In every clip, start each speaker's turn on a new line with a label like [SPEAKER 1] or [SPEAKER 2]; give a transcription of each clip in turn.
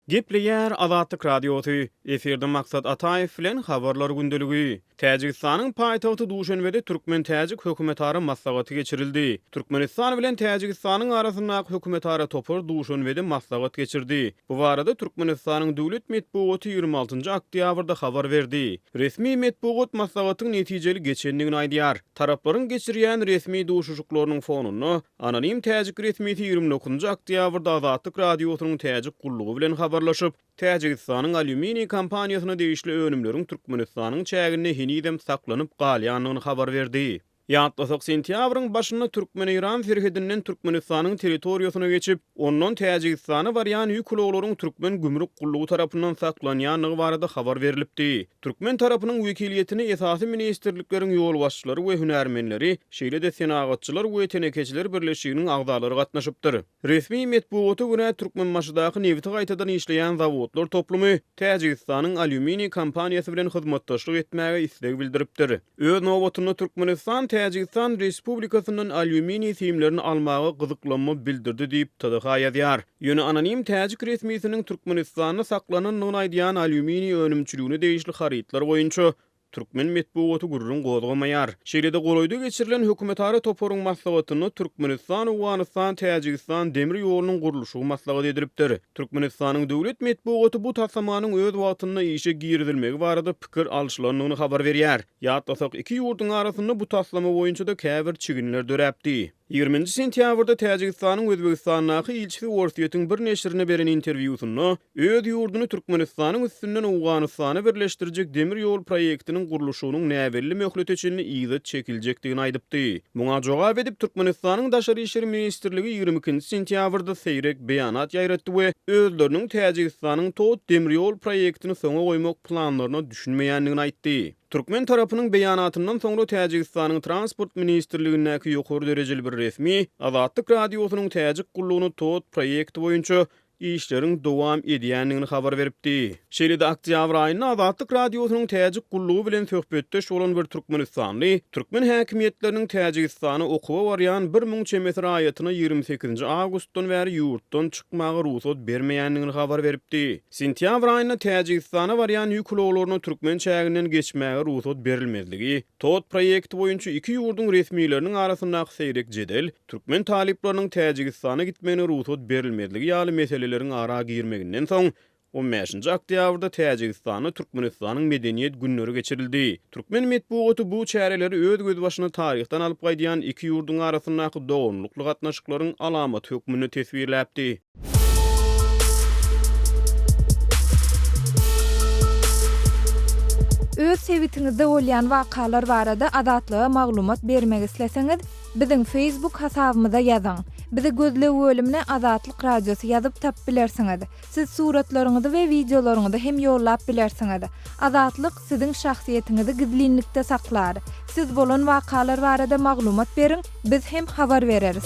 [SPEAKER 1] Gepleýär Azatlyk Radiosy, efirde Maksat Ataýew bilen Habarlar gündeligi. Täjigistanyň paýtagty Duşenbede türkmen-täjik hökümetara maslahaty geçirildi. Türkmenistan bilen Täjigistanyň arasyndaky hökümetara topar Duşenbede maslahat geçirdi. Bu barada Türkmenistanyň döwlet metbugaty 26 oktýabrda habar berdi. Resmi metbugat maslahatyň netijeli geçendigini aýdýar. Taraplaryň geçirýän resmi duşuşyklarynyň fonunda, Anonim täjik resmisi 29-njy oktýabrda Azatlyk Radiosynyň Täjik gullugy bilen habarlaşyp, Täjigistanyň alýuminiý kompaniýasyna degişli önümleriň Türkmenistanyň çäginde henizem saklanyp galýandygyny habar berdi. Ýatlasak, sentýabryň başynda türkmen-eýran serhedinden Türkmenistanyň territoriýasyna geçip, ondan Täjigistana barýan ýük ulaglaryň türkmen gümrük gullugy tarapyndan saklanýandygy barada habar berlipdi. Türkmen tarapynyň wekiliýetine esasy ministrlikleriň ýolbaşçylary we hünärmenleri, şeýle-de Senagatçylar we telekeçiler birleşiginiň agzalary gatnaşypdyr. Resmi metbugata görä, Türkmenbaşydaky nebiti gaýtadan işleýän zawodlar toplumy Täjigistanyň alýuminiý kompaniýasy bilen hyzmatdaşlyk etmäge isleg bildiripdir. Öz nobatynda Türkmenistan Täjigistan Respublikasyndan alýuminiý simlerini almaga gyzyklanma bildirdi diýip, TDH ýazýar. Ýöne anonim täjik resmisiniň Türkmenistanda saklanandygyny aýdýan alýuminiý önümçiligine degişli harytlar boýunça türkmen metbugaty gürrüň gozgamaýar. Şeýle-de golaýda geçirilen hökümetara toparyň maslahatynda Türkmenistan-Owganystan-Täjigistan demir ýolunyň gurluşygy maslahat edilipdir. Türkmenistanyň döwlet metbugaty bu taslamanyň öz wagtynda işe girizilmegi barada pikir alşylandygyny habar berýär. Ýatlasak, iki ýurduň arasynda bu taslama boýunça-da käbir çiginler döräpdi. Ýigriminji sentýabrda Täjigistanyň Özbegistandaky ilçisi Orsýetiň bir neşirine beren interwýusynda öz ýurduny Türkmenistanyň üstünden Owganystana birleşdirjek demir ýol proýektiniň gurluşygynyň näbelli möhlete çenli yza çekiljekdigini aýdypdy. Muňa jogap edip, Türkmenistanyň Daşary işler ministrligi 22-nji sentýabrda seýrek beýanat ýaýratdy we özleriniň Täjigistanyň TOT demir ýol proýektini soňa goýmak planlaryna düşünmeýändigini aýtdy. Türkmen tarapynyň beýanatyndan soňra Täjigistanyň Transport ministrligindäki ýokary derejeli bir resmi Azatlyk Radiosynyň Täjik gullugyna TOT proýekti boýunça işleriň dowam edýändigini habar beripdi. Şeýle-de oktýabr aýynda Azatlyk Radiosynyň Täjik gullugy bilen söhbetdeş bolan bir türkmenistanly türkmen häkimiýetleriniň Täjigistana okuwa barýan 1000 çemesi raýatyna 28-nji awgustdan bäri ýurtdan çykmaga rugsat bermeýändigini habar beripdi. Sentýabr aýynda Täjigistana barýan ýük ulaglaryna türkmen çäginden geçmäge rugsat berilmezligi, TOT proýekti boýunça iki ýurduň resmileriniň arasyndaky seýrek jedel, türkmen talyplarynyň Täjigistana gitmegine rugsat berilmezligi ýaly meseleleriň ara girmeginden soň, on bäşinji oktýabrda Täjigistanda Türkmenistanyň Medeniýet günleri geçirildi. Türkmen metbugaty bu çäreleri öz gözbaşyny taryhdan alyp gaýdýan iki ýurduň arasyndaky doganlykly gatnaşyklaryň alamaty hökmünde teswirläpdi.
[SPEAKER 2] Öz sebitiňizde bolýan wakalar barada Azatlyga maglumat bermek isleseňiz, biziň Facebook hasabymyza ýazyň. Bizi gözleg bölümine Azatlyk Radiosy ýazyp tapyp bilersiňiz. Siz suratlaryňyzy we wideolaryňyzy hem ýollap bilersiňiz. Azatlyk siziň şahsyýetiňizi gizlinlikde saklar. Siz bolan wakalar barada maglumat beriň, biz hem habar bereris.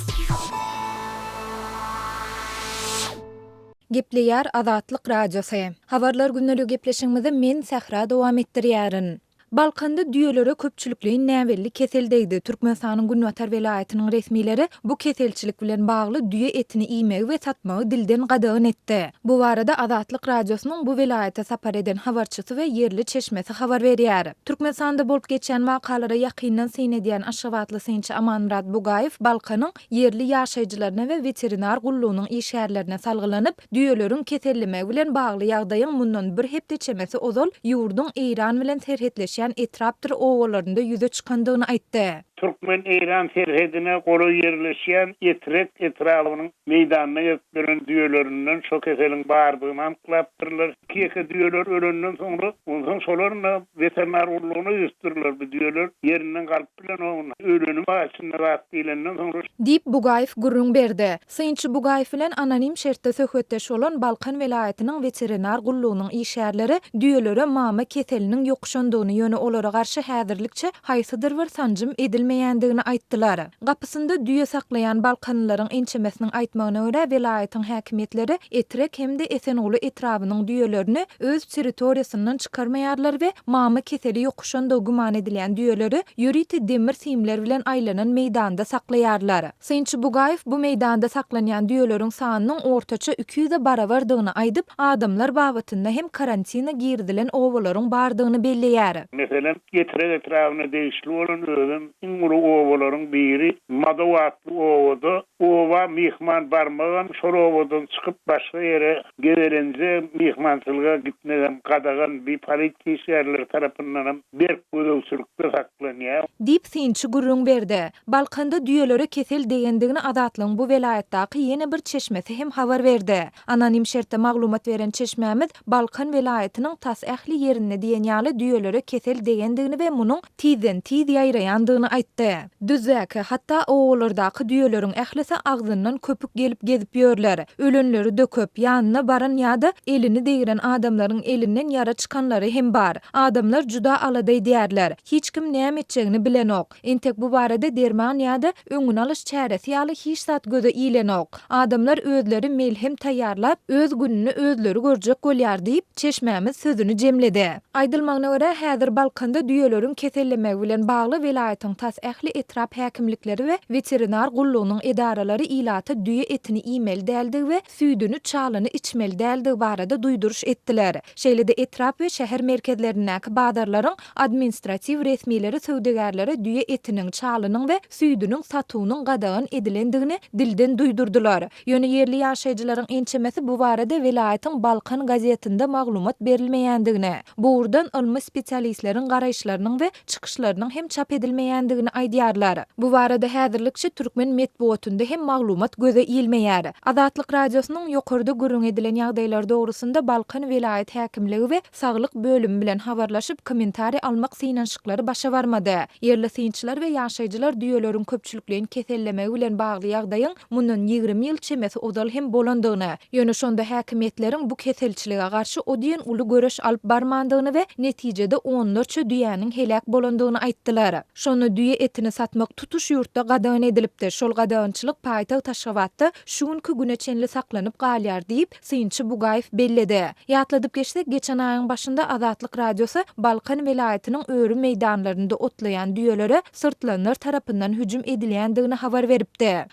[SPEAKER 2] Gepleýär Azatlyk Radiosy. Habarlar gündeligi gepleşigimizi men Sähra dowam etdirýärin. Balkanda düýelere köpçülikleýin näbelli kesel degdi. Türkmenistanyň günbatar welaýatynyň resmileri bu keselçilik bilen bagly düýe etini iýmegi we satmagy dilden gadagan etdi. Bu barada Azatlyk Radiosynyň bu welaýata sapar eden habarçysy we ýerli çeşmesi habar berýär. Türkmenistanda bolup geçýän wakalara ýakyndan syn edýän aşgabatly synçy Amanmyrat Bugaýew Balkanyň ýerli ýaşaýjylaryna we weterinar gullugynyň işgärlerine salgylanyp, Düýeleriň kesellemegi bilen bagly ýagdaýyň mundan bir hepde çemesi ozal ýurduň Eýran bilen serhetleşýän etrapdyr obalarynda ýüze çykandygyny aýtdy.
[SPEAKER 3] Türkmen-eýran serhedine golaý ýerleşýän Etrek etrabynyň meýdanda gezip ýören düýelerinden şo keseliň bardygyny anyklapdyrlar. Iki-ýeke düýeler ölenden soňra, onsoň şolaryň-da weterinar gullugyna ýüz tutdurlar. Bu düýeler ýerinden galyp bilenok, öleni bar içinde zat diýlenden soňra.
[SPEAKER 2] Diýip, Bugaýew gürrüň berdi. Synçy Bugaýew bilen anonim şertde söhbetdeş bolan Balkan welaýatynyň weterinar gullugynyň işgärleri düýelere mama keseliniň ýokuşandygyny, ýöne olara garşy häzirlikçe haýsydyr bir sanjym edilmeýändigini. berilmeýändigini aýtdylar. Gapysynda düýe saklaýan balkanlylaryň ençemesiniň aýtmagyna görä, welaýatyň häkimiýetleri Etrek hem-de Esenguly etrabynyň düýelerini öz territoriýasyndan çykarmaýarlar we mama keseli ýokuşandygy güman edilýän düýeleri ýörite demir simler bilen aýlanan meýdanda saklaýarlar. Synçy Bugaýew bu meýdanda saklanýan düýeleriň sanynyň ortaça 200-e barabardygyny aýdyp, adamlar babatynda hem karantina girizilen obalaryň bardygyny belleýär.
[SPEAKER 3] Meselem, Etrek etrabyna degişli bolan özem iň uly obalaryň biri Madow atly obada oba myhman barmagam, şol obadan çykyp başga ýere gezelenje, myhmançylyga gitmegem gadagan, bi polisiýa işgärleri tarapyndanam berk gözegçilikde saklanýar.
[SPEAKER 2] Diýip, synçy gürrüň berdi. Balkanda düýelere kesel degendigini Azatlygyň bu welaýatdaky ýene bir çeşmesi hem habar berdi. Anonim şertde maglumat beren çeşmämiz Balkan welaýatynyň tas ähli ýerinde diýen ýaly düýelere kesel degendigini we munuň tizden-tiz ýaýraýandygyny aýtdy. Düzdäki, hatda obalardaky düýeleriň ählisi agzyndan köpük gelip gezip ýörler. Ölenleri döküp, ýanyna baran ýa-da elini degren adamlaryň elinden ýara çykanlary hem bar. Adamlar juda alada edýärler. Hiç kim näme etjegini bilenok. Entek bu barada derman ýa-da öňüni alyş çäresi ýaly hiç zat göze ilenok. Adamlar özleri melhem taýýarlap, öz gününi özleri görjek bolýar diýip, çeşmämiz sözüni jemledi. Aýdylmagyna görä, häzir Balkanda düýeleriň kesellemegi bilen bagly welaýatyň tas ähli etrap häkimlikleri we weterinar gullugynyň edaralary ilata düýe etini iýmeli däldigi we süýdüni, çalyny içmeli däldigi barada duýduryş etdiler. Şeýle-de etrap we şäher merkezlerindäki bazarlaryň Administratiw resmileri söwdagärlere düýe etiniň, çalynyň we süýdüniň satuwynyň gadagan edilendigini dilden duýdurdylar. Ýöne ýerli ýaşaýjylaryň ençemesi bu barada welaýatyň Balkan gazetinde maglumat berilmeýändigini, bu ugurdan ylmy spesialistleriň garaýyşlarynyň we çykyşlarynyň hem çap edilmeýändigini aýdýarlar. Bu barada häzirlikçe türkmen metbugatynda hem maglumat göze ilmeýär. Azatlyk Radiosynyň ýokarda gürrüň edilen ýagdaýlar dogrusynda Balkan welaýat häkimligi we Saglyk bölümi bilen habarlaşyp, kommentariý almak synanyşyklary başa barmady. Ýerli synçylar we ýaşaýjylar düýeleriň köpçülikleýin kesellemegi bilen bagly ýagdaýyň mundan 20 ýyl çemesi ozal hem bolandygyny, ýöne şonda häkimiýetleriň bu keselçilige garşy o diýen uly göreş alyp barmandygyny we netijede onlarça düýäniň heläk bolandygyny aýtdylar. Şonda düýe etini satmak tutuş ýurtda gadagan edilipdi. Şol gadagançylyk paýtagt Aşgabatda şu günki güne çenli saklanyp galýar diýip, synçy Bugaýew belledi. Ýatladyp geçsek, geçen aýyň başynda Azatlyk Radiosy Balkan welaýatynyň öri meýdanlarynda otlaýan düýelere syrtlanlar tarapyndan hüjüm edilýändigini habar beripdi.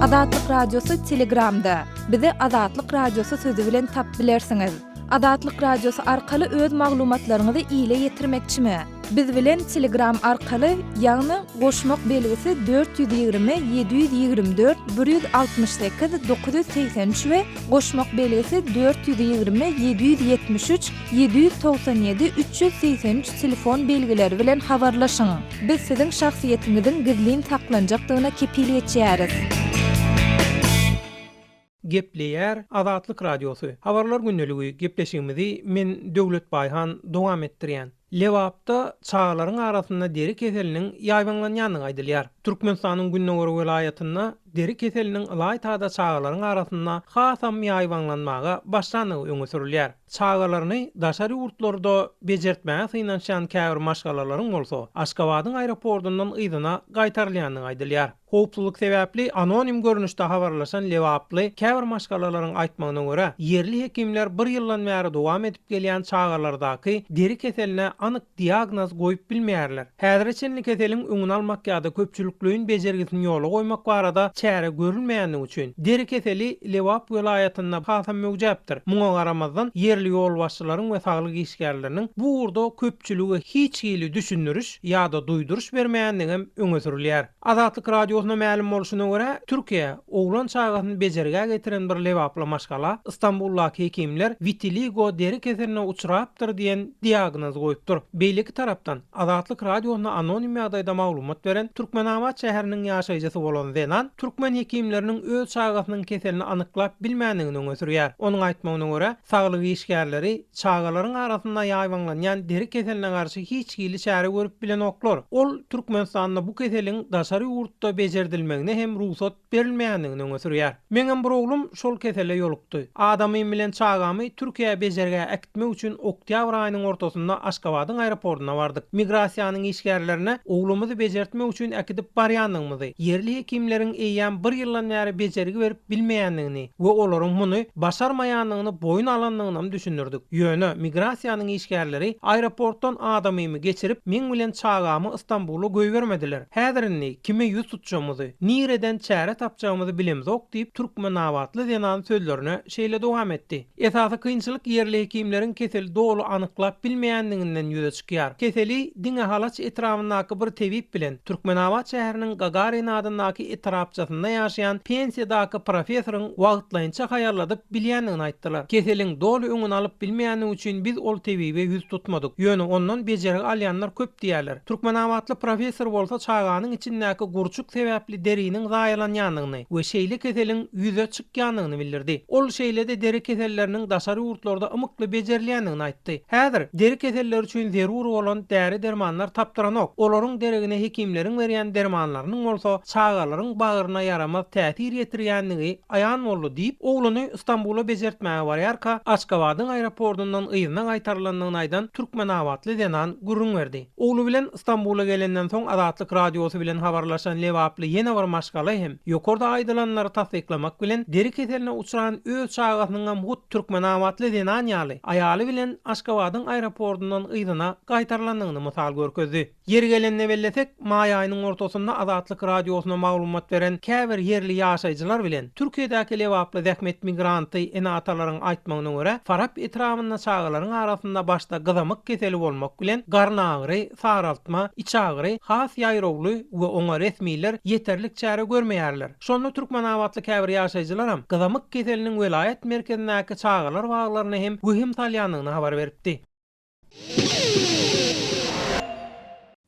[SPEAKER 2] Azatlyk Radiosy Telegramda. Bizi Azatlyk Radiosy sözi bilen tapyp bilersiňiz. Azatlyk Radiosy arkaly öz maglumatlaryňyzy ile ýetirmekçimi? Biz bilen Telegram arkaly, ýagny goşmak belgisi 420 724 168 983 we goşmak belgisi 420 773 797 383 telefon belgileri bilen habarlaşyň. Biz siziň şahsyýetiňiziň gizlin saklanjakdygyna kepil geçýäris.
[SPEAKER 4] Gepleýär Azatlyk Radiosy. Habarlar gündeligi gepleşigimizi men Döwlet Baýhan dowam etdirýän. Lebapda çagalaryň arasynda deri keseliniň ýaýbaňlanýandygy aýdylýar. Türkmenistanyň gündogar welaýatynda deri keseliniň ylaýta-da çagalaryň arasynda hasam ýaýbaňlanmaga başlandygy öňe sürülýär. Çagalaryny daşary ýurtlarda bejertmäge synanyşýan käbir maşgalalaryň bolsa Aşgabadyň aeroportyndan yzyna gaýtarylýandygy aýdylýar. Howpsuzlyk sebäpli anonim görnüşde habarlaşan lebaply käbir maşgalalaryň aýtmagyna görä, ýerli hekimler bir ýyldan bäri dowam edip gelýän çagalardaky deri keseline anyk diagnoz goýup bilmeýärler. Häzire çenli keseliň öňüni almak ýa-da köpçülikleýin bejergisini ýola goýmak barada çäre görülmeýändigi üçin, deri keseli Lebap welaýatynda hasam möwjäpdir. Muňa garamazdan, ýerli ýolbaşçylaryň we saglyk işgärleriniň bu ugurda köpçülige hiç hili düşündiriş ýa-da duýduryş bermeýändigem öňe sürülýär. Azatlyk Radiosyna mälim bolşuna görä, Türkiýä oglan çagasyny bejergä getiren bir lebaply maşgala Stambuldaky hekimler witiligo deri keseline uçrapdyr diýen diagnoz goýupdyr. Beýleki tarapdan, Azatlyk Radiosyna anonim ýagdaýda maglumat beren Türkmenabat şäheriniň ýaşaýjysy bolan zenan türkmen hekimleriniň öz çagasynyň keselini anyklap bilmändigini öňe sürýär. Onuň aýtmagyna görä, saglyk işgärleri Çagalaryň arasynda ýaýbaňlanýan deri keseline garşy hiç hili çäre görüp bilenoklar. Ol Türkmenistanda bu keseliň daşary ýurtda bejerdilmegine hem rugsat berilmeýändigini öňe sürýär. Meňem bir oglum şol kesele ýolukdy. Adamym bilen çagamy Türkiýä bejergä äkitmek üçin oktýabr aýynyň ortasynda Aşgabada. Aşgabadyň aeroportuna bardyk. Migrasiýanyň işgärlerine oglumyzy bejertmek üçin äkidip barýandygymyzy, ýerli hekimleriň eýýäm bir ýyldan bäri bejergi berip bilmeýändigini we olaryň muny başarmaýandygyny boýun alandygynam düşündirdik. Ýöne migrasiýanyň işgärleri aeroportdan adamymy geçirip, meň bilen çagamy Stambula goýbermediler. Häzir indi kime ýüz tutjagymyzy, nireden çäre tapjagymyzy bilemzok diýip, türkmenabatly zenan sözlerine şeýle dowam etdi. Esasy kynçylyk ýerli hekimleriň keseli doly anyklap bilmeýändiginden ýüze çykýar. Keseli diňe Halaç etrabyndaky bir tebip bilen Türkmenabat şäheriniň Gagarin adyndaky etrapçasynda ýaşaýan pensiýadaky professoryň wagtlaýynça haýalladyp bilýändigini aýtdylar. Keseliň doly öňüni alyp bilmeýändigi üçin biz ol tebibe ýüz tutmadyk. Ýöne ondan bejergi alýanlar köp diýýärler. Türkmenabatly professor bolsa çaganyň içindäki gurçuk sebäpli deriniň zaýalanýandygyny we şeýle keseliň ýüze çykýandygyny bildirdi. Ol şeýle-de deri keselleriniň daşary ýurtlarda ymykly bejerilýändigini aýtdy. Häzir deri keselleri üçin zerur bolan däri-dermanlar tapdyranok. Olaryň deregine hekimleriň berýän dermanlarynyň bolsa çagalaryň bagryna ýaramaz täsir ýetirýändigi aýan boldy diýip, ogluny Stambula bejertmäge barýarka, Aşgabadyň aeroportyndan yzyna gaýtarylandygyny aýdan türkmenabatly zenan gürrüň berdi. Ogly bilen Stambula gelenden soň Azatlyk Radiosy bilen habarlaşan lebaply ýene bir maşgala hem ýokarda aýdylanlary tassyklamak bilen, deri keseline uçran öz çagasynyňam hut türkmenabatly zenan ýaly, aýaly bilen Aşgabadyň aeroportyndan yzyna gaýtarylandygyny mysal görkezdi. Ýeri gelende bellesek, maý aýynyň ortasynda Azatlyk Radiosyna maglumat beren käbir ýerli ýaşaýjylar bilen Türkiýedäki lebaply zähmet migranty ene-atalaryň aýtmagyna görä, Farap etrabynda çagalaryň arasynda başda gyzamyk keseli bolmak bilen, garnagyry, saraltma, içagyry has ýaýrawly we oňa resmiler ýeterlik çäre görmeýärler. Şonda türkmenabatly käbir ýaşaýjylaram gyzamyk keseliniň welaýat merkezindäki çagalar baglaryna hem wehim salýandygyny habar beripdi.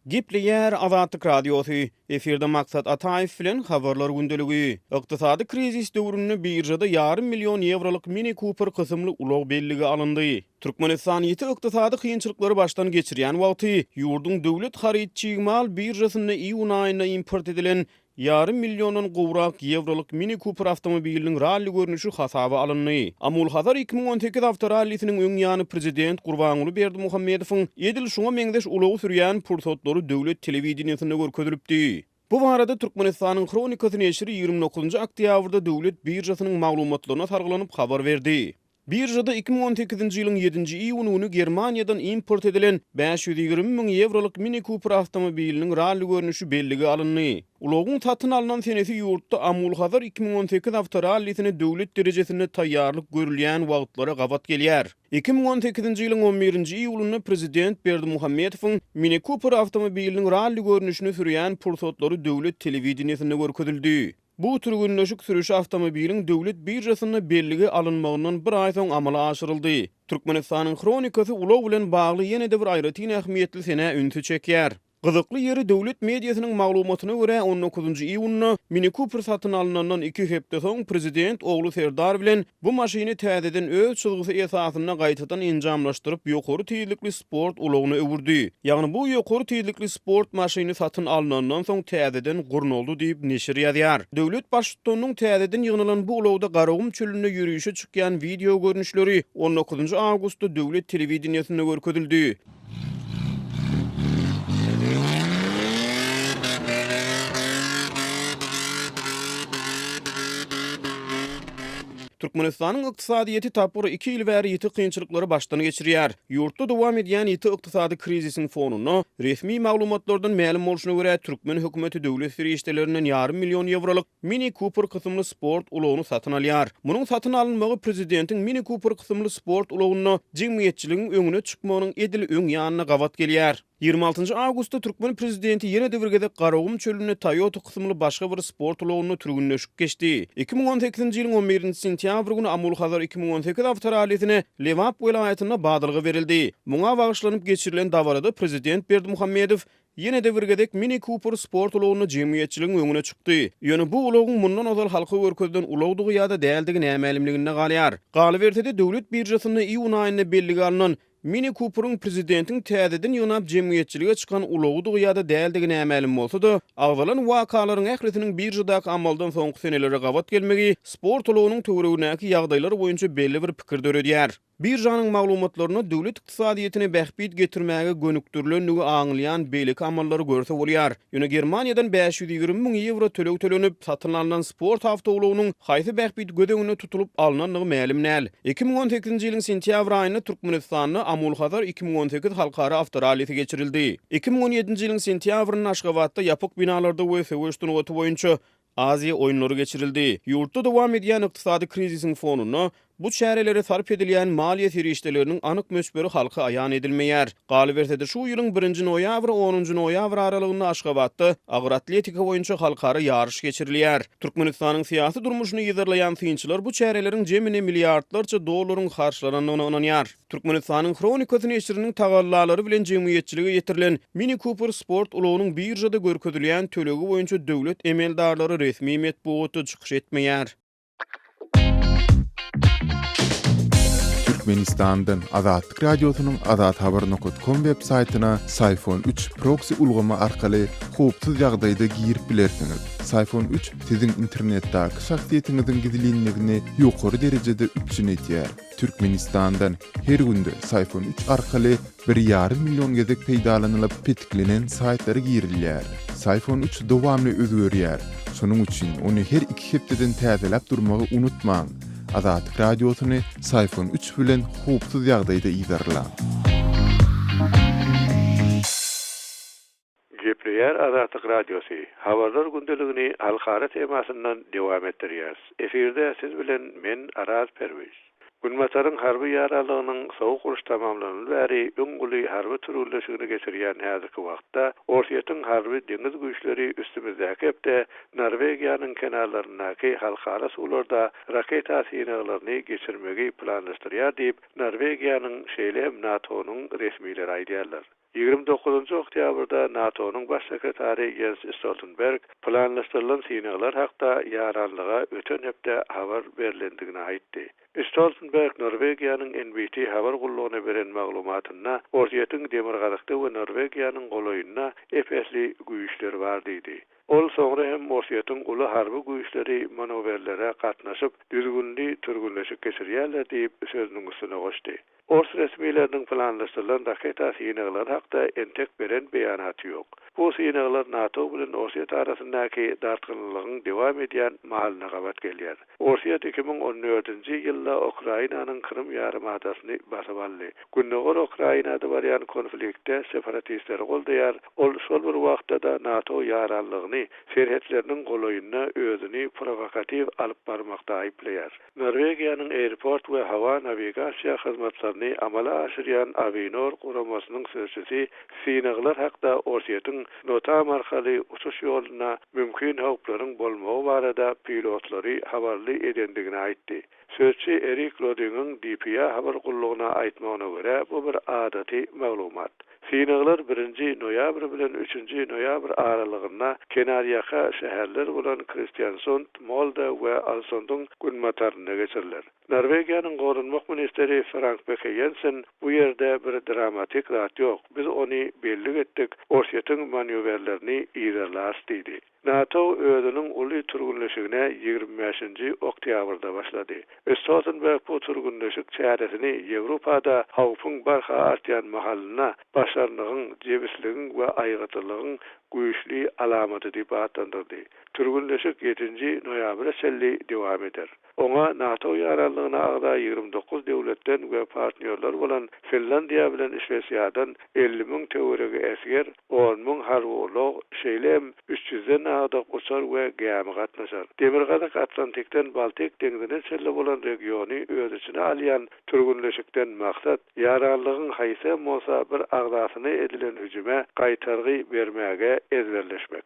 [SPEAKER 1] Gepleýär Azatlyk Radiosy, Efirde Maksat Ataýew bilen Habarlar gündeligi. Ykdysady krizis döwründe biržada ýarym million ýewrolyk Mini Cooper kysymly ulag bellige alyndy. Türkmenistan ýiti ykdysady kynçylyklary başdan geçirýän wagty, ýurduň döwlet haryt-çig mal biržasynda iýun aýynda import edilen Ýarym milliondan gowrak ýewrolyk Mini Cooper awtomobiliniň ralli görnüşi hasaba alyndy. Amul Hazar 2018 awtorallisiniň öň ýany prezident Gurbanguly Berdimuhamedowyň edil şuňa meňzeş ulagy sürýän pursatlary döwlet telewideniýesinde görkezilipdi. Bu barada Türkmenistanyň Hronikasy neşiri 29-njy oktýabrda döwlet biržasynyň maglumatlaryna salgylanyp habar berdi. Biržada 2018-nji ýylyň ýedinji iýuny güni Germaniýadan import edilen 520 müň ýewrolyk Mini Cooper awtomobiliniň ralli görnüşi bellige alyndy. Ulagyň satyn alnan senesi ýurtda Amul-Hazar 2018 awtorallisine döwlet derejesinde taýýarlyk görülýän wagtlara gabat gelýär. 2018-nji ýylyň on birinji iýulynda prezident Berdimuhamedowyň Mini Cooper awtomobiliniň ralli görnüşini sürýän pursatlary döwlet telewideniýesinde görkezildi. Bu türgenleşik sürüşi awtomobiliň döwlet biržasynda bellige alynmagyndan bir aý soň amala aşyryldy. Türkmenistanyň Hronikasy ulag bilen bagly ýene-de bir aýratyn ähmiýetli senä ünsi çekýär. Gyzykly ýeri, döwlet mediasynyň maglumatyna görä, on dokuzynjy iýunda Mini Cooper satyn alnandan iki hepde soň prezident ogly Serdar bilen bu maşyny täzeden öz çyzgysy esasynda gaýtadan enjamlaşdyryp ýokary tizlikli sport ulagyna öwürdi. Ýagny bu ýokary tizlikli sport maşyny satyn alnandan soň täzeden gurnaldy diýip, neşir ýazýar. Döwlet Baştutanynyň täzeden ýygnalan bu ulagda Garagum çölünde ýörişe çykýan wideo görnüşleri on dokuzynjy awgustda döwlet telewideniýesinde görkezildi. Türkmenistanyň ykdysadyýeti tapgyr iki ýyl bäri ýiti kynçylyklary başdan geçirýär. Ýurtda dowam edýän ýiti ykdysady krizisiň fonunda, resmi maglumatlardan mälim bolşuna görä, türkmen hökümeti döwlet serişdelerinden ýarym million ýewrolyk Mini Cooper kysymly sport ulagyny satyn alýar. Munuň satyn alynmagy prezidentiň Mini Cooper kysymly sport ulagynda jemgyýetçiligiň öňüne çykmagynyň edil öň ýanyna gabat gelýär. 26 awgustda türkmen prezidenti ýene-de bir gezek Garagum çölünde Toyota kysymly başga bir sport ulagynda türgünleşik geçdi. 2018-nji ýylyň on birinji sentýabr güni Amul-Hazar 2018 awtorallisine Lebap welaýatynda badalga berildi. Muňa bagyşlanyp geçirilen dabarada prezident Berdimuhamedow ýene-de bir gezek Mini Cooper sport ulagynda jemgyýetçiligiň öňüne çykdy. Ýöne bu ulagyň mundan ozal halka görkezilen ulagdygy ýa-da däldigi nämälimliginde galýar. Galyberse-de, döwlet biržasynda iýun aýynda bellige alnan Mini Cooper-iň prezidentiň täzeden ýygnap jemgyýetçilige çykan ulagydygy ýa-da däldigi nämälim bolsa-da, agzalan wakalaryň ählisiniň biržadaky amaldan soňky senelere gabat gelmegi sport ulagynyň töweregindäki ýagdaýlar boýunça belli bir pikir döredýär. Biržanyň maglumatlarynda döwlet ykdysadyýetine bähbit getirmäge gönükdirilendigi aňylýan beýleki amallary görse bolýar. Ýöne Germaniýadan 520 müň ýewro töleg tölenip, satyn alnan sport awtoulagynyň haýsy bähbit göz öňünde tutulyp alnandygy mälim däl. 2018-nji ýylyň sentýabr aýynda Türkmenistanda Amul-Hazar 2018 halkara awtorallisi geçirildi. 2017-nji ýylyň sentýabrynda Aşgabatda ýapyk binalarda we söweş sungaty boýunça Aziýa oýunlary geçirildi. Ýurtda dowam edýän ykdysady krizisiň fonunda bu çärelere sarp edilýän maliýe serişdeleriniň anyk möçberi halka aýan edilmeýär. Galyberse-de, şu ýylyň birinji noýabr-onunjy noýabr aralygynda Aşgabatda agyr atletika boýunça halkara ýaryş geçirilýär. Türkmenistanyň syýasy durmuşyny yzarlaýan synçylar bu çäreleriň jemine milliardlarça dollaryň harçlanandygyna ynanýar. Türkmenistanyň Hronikasy neşiriniň tagallalary bilen jemgyýetçilige ýetirilen Mini Cooper sport ulagynyň biržada görkezilýän tölegi boýunça döwlet emeldarlary resmi metbugatda çykyş etmeýär.
[SPEAKER 5] Türkmenistandan Azatlyk Radiosynyň Azathabar nokat kom web saýtyna Syfon üç proksi ulgamy arkaly howpsuz ýagdaýda girip bilersiňiz. Syfon üç siziň internetdäki şahsyýetiňiziň gizlinligini ýokary derejede üpjün edýär. Türkmenistandan her günde Syfon üç arkaly bir ýarym million gezek peýdalanylyp petiklenen saýtlara girilýär. Syfon üç dowamly özgerýär. Şonuň üçin ony her iki hepdeden täzeläp durmagy unutmaň. Azatlyk Radiosyny Syfon üç bilen howpsuz ýagdaýda yzarlaň.
[SPEAKER 6] Gepleýär Azatlyk Radiosy, Habarlar gündeligini halkara temasyndan dowam etdirýäris. Efirde siz bilen men Araz Perwiz. Günbataryň harby ýararlygynyň sowuk uruş tamamlanaly bäri iň uly harby türgenleşigini geçirýän häzirki wagtda Orsýetiň harby deňiz güýçleri üstümizdäki hepde Norwegiýanyň kenarlaryndaky halkara suwlarda raketa synaglaryny geçirmegi planlaşdyrýar diýip, Norwegiýanyň, şeýle hem NATO-nyň resmileri aýdýarlar. 29 oktýabrda NATO-nyň Baş sekretary Ýens Stoltenberg planlaşdyrylan synaglar hakda ýaranlyga öten hepde habar berlendigini aýtdy. Stoltenberg Norwegiýanyň NBT habar gullugyna beren maglumatynda Orsýetiň demirgazykda we Norwegiýanyň golaýynda ep-esli güýçleri bar diýdi. Ol soňra hem Orsýetiň uly harby güýçleri manewrlere gatnaşyp, düzgünli türgenleşik geçirýärler diýip, sözüniň üstüne goşdy. Ors resmileriniň planlaşdyrylan raketa synaglary hakda entek beren beýanaty ýok. Bu synaglar NATO bilen Orsýet arasyndaky dartgynlylygyň dowam edýän mahalyna gabat gelýär. Orsýet 2014-nji ýylda Ukrainanyň Krym ýarymadasyny basyp aldy. Gündogar Ukrainada barýan konfliktde separatistleri goldaýar, ol şol bir wagtda-da NATO ýaranlygyny serhetleriniň golaýynda özüni prowokatiw alyp barmakda aýyplaýar. Norwegiýanyň Airport we howa nawigasiýa hyzmatlaryny amala aşyrýan Awinor guramasynyň sözçüsi synaglar hakda Orsýetiň NOTAM arkaly uçuş ýolunda mümkin howplaryň bolmagy barada pilotlary habarly edendigini aýtdy. Sözçi Erik Lodingiň dpa habar gullugyna aýtmagyna görä, bu bir adaty maglumat. Synaglar birinji noýabr bilen üçünji noýabr aralygynda kenarýaka şäherler bolan Kristiansund, Molde we Alsundyň günbatarynda geçiriler. Norwegiýanyň goranmak ministri Frank Bekke-Ýensen Bu ýerde bir dramatik zat ýok, biz ony bellik etdik, Orsýetiň manýowerlerini yzarlarys diýdi. NATO özüniň uly türgünleşigine 25-nji oktýabrda başlady. Stoltenberg bu türgünleşik çäresini Ýewropada howpuň barha artýan mahalynda başarnygyň, jebisligiň we aýgytlylygyň güýçli alamaty diýip atlandyrdy. Türgünleşik ýedinji noýabra çenli dowam eder. Oňa NATO ýaranlygyna agza 29 döwletden we partnýorlar bolan Finlandiýa bilen Şwesiýadan 50 müň töweregi esger, on müň harby ulag, şeýle hem üç ýüzden agdyk uçar we gämi gatnaşar. Demirgazyk Atlantikden Baltik deňzine çenli bolan regiony öz içine alýan türgünleşikden maksat, ýaranlygyň haýsy hem bolsa bir agzasyna edilen hüjüme gaýtargy bermäge ezberleşmek.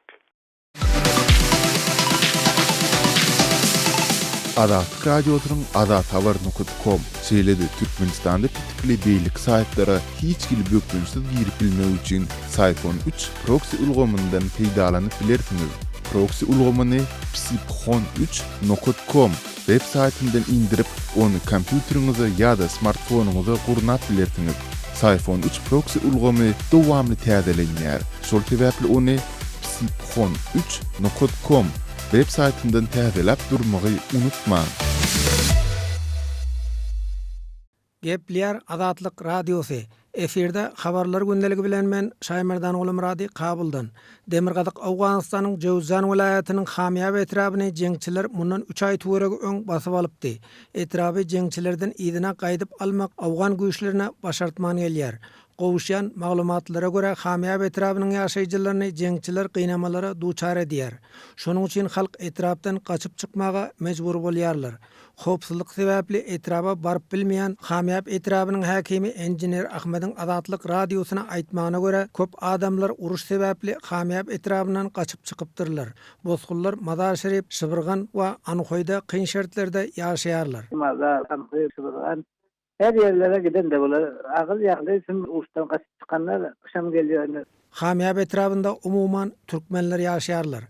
[SPEAKER 5] Azatlyk Radiosynyň Azathabar nokat kom, şeýle-de Türkmenistanda petikli beýleki saýtlara hiç hili bökdençsiz girip bilmek üçin Syfon üç proksi ulgamyndan peýdalanyp bilersiňiz. Proksi ulgamyny psiphon üç nokat kom web saýtyndan indirip, ony kompýuteriňize ýa-da smartfonyňyza gurnap bilersiňiz. Syfon üç proksi ulgamy dowamly täzelenýär, şol sebäpli ony psiphon üç nokat kom web saýtyndan täzeläp durmagy unutmaň.
[SPEAKER 7] Gepleýär Azatlyk Radiosy, Efirde Habarlar gündeligi bilen men Şaýmerdan Gulumyrady Kabuldan. Demirgazyk Owganystanyň Jöwzjan welaýatynyň Hamýab etrabyny jeňçiler mundan üç aý töweregi öň basyp alypdy. Etraby jeňçilerden yzyna gaýdyp almak owgan güýçlerine başartman gelýär. Gowuşýan maglumatlara görä Hamýab etrabynyň ýaşaýjylaryny jeňçiler gynamalara duçar edýär. Şonuň üçin halk etrapdan gaçyp çykmaga mejbur bolýarlar. Howpsuzlyk sebäpli etraba baryp bilmeýän Hamýap etrabynyň häkimi engineer Ahmediň Azatlyk Radiosyna aýtmagyna görä, köp adamlar uruş sebäpli Hamýap etrabyndan gaçyp çykypdyrlar. Bosgunlar Mazar-Şerif, Şybyrgan we Anhoýda kyn şertlerde ýaşaýarlar.
[SPEAKER 8] Mazar, Anhoý, Şybyrgan Her ýerlere giden-de bolar. Agyr ýagdaý üçin uruşdan gaçyp çykanlar gyşam gelýär indi.
[SPEAKER 7] Hamýap etrabynda umuman türkmenler ýaşaýarlar.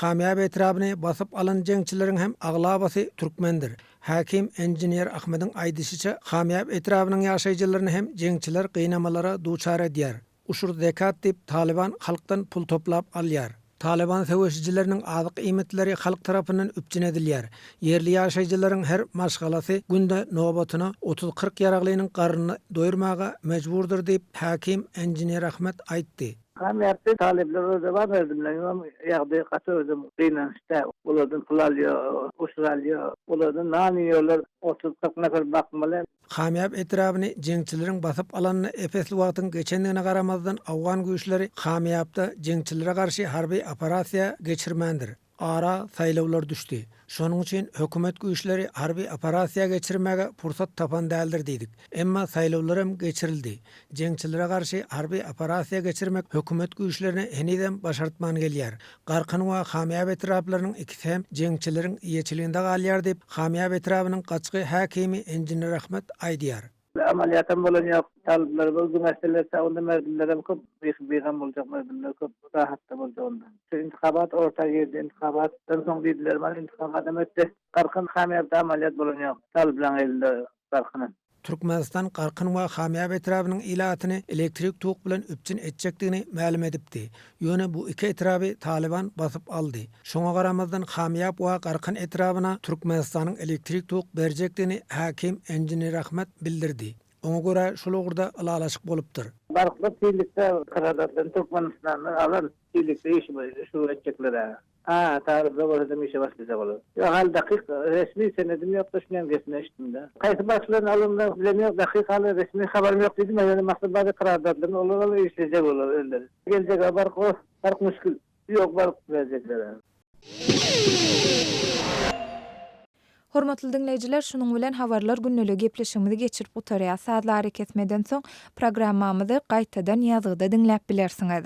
[SPEAKER 7] Hamýap etrabyny basyp alan jeňçileriň hem aglabasy türkmendir. Häkim engineer Ahmediň aýdyşyça Hamýap etrabynyň ýaşaýjylaryny hem jeňçiler gynamalara duçar edýär. Uşur zekat diýip Talyban halkdan pul toplap alýar. Talyban söweşijileriniň azyk iýmitleri halk tarapyndan üpjün edilýär. Ýerli ýaşaýjylaryň her maşgalasy günde nobatyna otuz-kyrk ýaraglynyň garnyny doýurmaga mejburdyr diýip, häkim Engineer Ahmet aýtdy.
[SPEAKER 8] Ham ýatdy talyplar özde bar merdimleňem ýagdaýy gaty özem gynanç däl olardan pul alýa uşur alýa olardan nan iýýärler otuz-kyrk nefer bakmaly.
[SPEAKER 7] Kamýap etrabyny jeňçileriň basyp alanyna ep-esli wagtyň geçendigine garamazdan, owgan güýçleri Kamýapda jeňçilere garşy harby operasiýa geçirmändir. Ara saýlawlar düşdi. Şonuň üçin hökümet güýçleri harby operasiýa geçirmäge pursat tapan däldir diýdik. Emma saýlawlar hem geçirildi. Jeňçilere garşy harby operasiýa geçirmek hökümet güýçlerine henizem başartman gelýär. Garkyn we Hamýap etraplarynyň ikisi hem jeňçileriň eýeçiliginde galýar diýip, Hamýap etrabynyň gaçgy häkimi Engineer Ahmet aýdýar.
[SPEAKER 8] Amalýatam bolan ýok. Talyplar bir gün etseler onda merdimlerem köp bigam boljak merdimler köp rahatda boljak onda. Şu intikabat orta girdi intikabatdan soň diýdiler mana intikabatam ötdi. Garkyn Hamýapda amalýat bolan ýok. Talyplaň elinde Garkynam.
[SPEAKER 7] Türkmenistan Garkyn we Hamýap etrabynyň ilatyny elektrik tok bilen üpjün etjekdigini mälim edipdi. Ýöne bu iki etraby Talyban basyp aldy. Şoňa garamazdan Hamýap we Garkyn etrabyna Türkmenistanyň elektrik tok berjekdigini häkim Engineer Ahmet bildirdi. Oňa görä şol ugurda ylalaşyk bolupdyr.
[SPEAKER 8] Barkly tizlikde Karadatdan Türkmenistandan alan tizlikde işi şurup etjekler-ä. Ha, tarypda bolsadam işe başlajak olar. Ýok, hali dakyk resmi senedim ýokda şuny hem gepini eşitdimdä. Haýsy başlygyny alanyny bilem ýok, dakyk hali resmi habarym ýok diýdim, ýöne maksat bar kyrardatlaryny olar alyp işlejek olar özleri. Geljege bark o, bark müşgil. Ýok bark berjekler.
[SPEAKER 2] Hormatly diňleýjiler, şunuň bilen Habarlar gündeligi gepleşigimizi geçirip gutarýas. Sazly arakesmeden soň programmamyzy gaýtadan ýazgyda diňläp bilersiňiz.